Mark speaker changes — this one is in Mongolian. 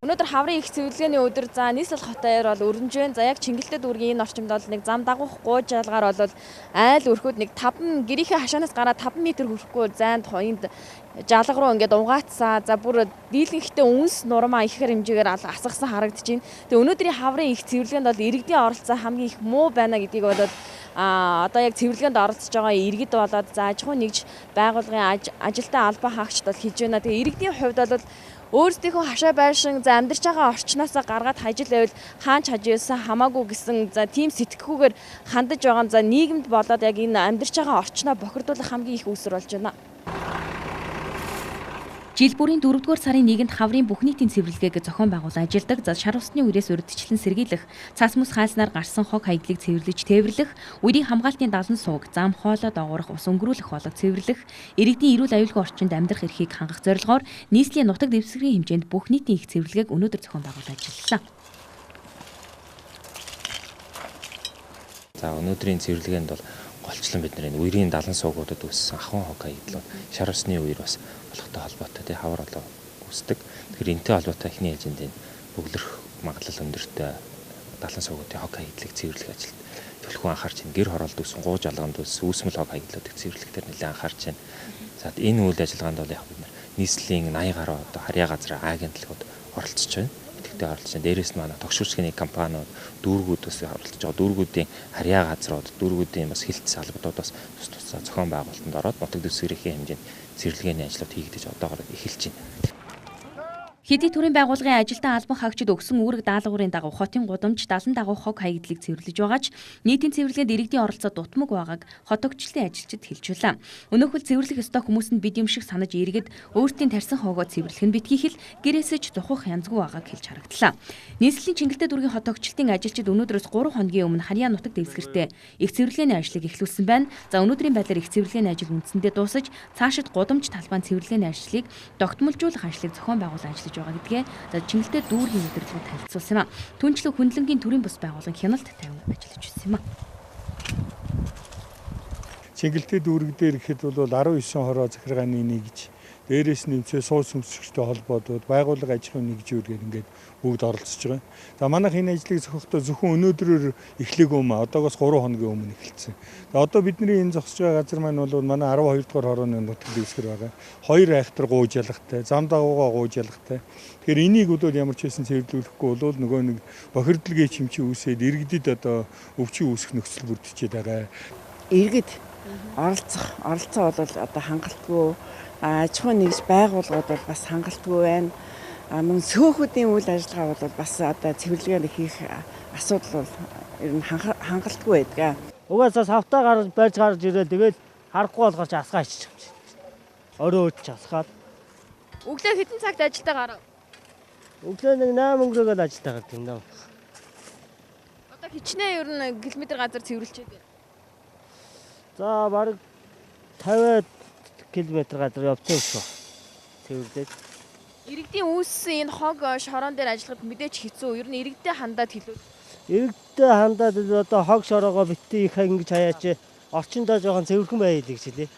Speaker 1: Өнөөдөр хаврын их цэвэрлэгээний өдөр за нийслэл хотоор бол өрнөж байна. За яг Чингэлтэй дүүргийн энэ орчимд бол нэг зам дагуух гууж ялгаар бол айл өрхөд нэг 5 гэрийнхээ хашаанаас гараад 5 м хүрэхгүй зайд энд жалга руу ингээд угаацсан. За бүр дийлэнхтэй үнс нурмаа ихээр хэмжээгээр асгасан харагдаж байна. Тэгээ өнөөдрийн хаврын их цэвэрлэгээнд бол иргэдийн оролцоо хамгийн их муу байна гэдгийг бол одоо яг цэвэрлэгээнд оролцож байгаа иргэд болоод за аж ахуйн нэгж байгууллагын ажилтан албан хаагчид бол хийж байна. Тэгээ иргэдийн хувьд бол өөрсдийнхөө хашаа байшин за амьдарч байгаа орчноосоо гаргаад хажил байвал хаанч хажуулсан хамаагүй гэсэн за тийм сэтгхүүгээр хандаж байгаа за нийгэмд болоод яг энэ амьдарч байгаа орчноо бохирдуулах хамгийн их үүсвэр болж байна.
Speaker 2: Жил бүрийн 4-р сарын 1-нд хаврын бүх нийтийн цэвэрлэгээг зохион байгуулан ажилладаг. За шар усны үерээс урьдчилан сэргийлэх, цас мөс хайлснаар гарсан хог хаягдлыг цэвэрлэж тээвэрлэх, үерийн хамгаалтын далан сууг, зам хоолой догоорох, ус өнгөрүүлэх хоолойг цэвэрлэх, иргэдийн эрүүл аюулгүй орчинд амьдрах эрхийг хангах зорилгоор нийслэлийн нутаг дэвсгэрийн хэмжээнд бүх нийтийн их цэвэрлэгээг өнөөдөр зохион байгуулан ажиллалаа.
Speaker 3: За өнөөдрийн цэвэрлэгээнд бол голчлон бид нар энэ үерийн далан суугуудад үүссэн ахуйн хог хаягдлууд шар усны үер бас болохтой холбоотой тий хавар болоо үүсдэг. Тэгэхээр энэтэй холбоотой эхний ээлжинд энэ бөглөрөх магадлал өндөртэй далан суугуудын хог хаягдлыг цэвэрлэх ажилд төлхөө анхаарч байна. Гэр хороолд үүсэн, гууж алганд үүссэн үүсмэл хог хаягдлуудыг цэвэрлэх дээр нэлээд анхаарч байна. За энэ үйл ажиллагаанд бол яг бид нар нийслэлийн 80 гаруй одоо харьяа газар агентлагууд оролцож байна. Идэвхтэй оролцож байна. Дээрээс нь манай тогшуурлын компаниуд, дүүргүүд бас оролцож байгаа. Дүүргүүдийн харьяа газрууд, дүүргүүдийн бас хилт салбарууд бас тус тусаа зохион байгуулалтанд ороод нутаг дэвсгэрийн хэмжээнд цэвэрлэгээний ажлууд хийгдэж одоогоор эхэлж байна.
Speaker 2: Хэдий төрийн байгууллагын ажилтан албан хаагчид өгсөн үүрэг даалгаврын дагуу хотын гудамж далан дагуу хог хаягдлыг цэвэрлэж байгаа ч нийтийн цэвэрлэгээнд иргэдийн оролцоо дутмаг байгааг хот тогтчлын ажилчид хэлж байлаа. Өнөөхөл цэвэрлэх ёстой хүмүүс нь бид юм шиг санаж иргэд өөрсдийн тарьсан хогоо цэвэрлэх нь битгий хэл гэрээсээ ч зухах янзгүй байгааг хэлж харагдлаа. Нийслэлийн Чингэлтэй дүүргийн хот тогтчлын ажилчид өнөөдрөөс 3 хоногийн өмнө харьяа нутаг дэвсгэртээ их цэвэрлэгээний ажлыг эхлүүлсэн байна. За өнөөдрийн байдлаар их цэвэрлэгээний ажил үндсэндээ дуусаж цаашид гудамж талбайн цэвэрлэгээний ажлыг тогтмолжуулах ажлыг зохион байгуулан ажиллаж байгаа гэдгээ за Чингэлтэй дүүргийн удирдлагууд танилцуулсан юм а. Түнчлэн хөндлөнгийн төрийн бус байгууллагын хяналт тавин ажиллаж байсан юм а.
Speaker 4: Чингэлтэй дүүрэг дээр гэхэд бол 19 хороо захиргааны нэгж, дээрээс нэмцээ сууц өмсгчтэй холбоодууд, байгууллага аж ахуйн нэгжүүргээр ингээд бүгд оролцож байгаа. За манайх энэ ажлыг зохиохдоо зөвхөн өнөөдрөөр эхлэегүй юм а. Одоогоос 3 хоногийн өмнө эхэлсэн. За одоо бидний энэ зогсож байгаа газар маань бол манай 12 дугаар хорооны нутаг дэвсгэр байгаа. 2 айхтар гууж ялгатай, зам дагуугаа гууж ялгатай. Тэгэхээр энийг бол ямар ч байсан цэвэрлүүлэхгүй бол нөгөө нэг бохирдлогийн чимчи үүсээд иргэдэд одоо өвчин үүсэх нөхцөл бүрдчихэд байгаа.
Speaker 5: Иргэд оролцоо бол одоо хангалтгүй, аж ахуйн нэгж байгууллагууд бол бас хангалтгүй байна. Мөн сөөхүүдийн үйл ажиллагаа бол бас одоо цэвэрлэгээр хийх асуудал бол ер нь хангалтгүй байдаг.
Speaker 6: Угаасаа савтаа гарч барьж гарч ирээд тэгэл харахгүй болохоор ч асгаа иччих юм чи. Орой өдч асгаад.
Speaker 1: Өглөө хэдэн цагт ажилдаа гарав?
Speaker 6: Өглөө нэг 8 өнгөрөөгөл ажилдаа гардаг юм даа.
Speaker 1: Одоо хичнээн ер нь километр газар цэвэрлчээд байна.
Speaker 6: За бараг 50 километр газар явсан шүү. Цэвэрлээд.
Speaker 1: Иргэдийн үүссэн энэ хог шорон дээр ажиллахад мэдээч хэцүү. Ер нь иргэдтэй хандаад хэлвэл.
Speaker 6: Иргэдтэй хандаад одоо хог шороогоо битгий их ингэж хаяач орчиндоо жоохон цэвэрхэн байя л гэж хэлээ.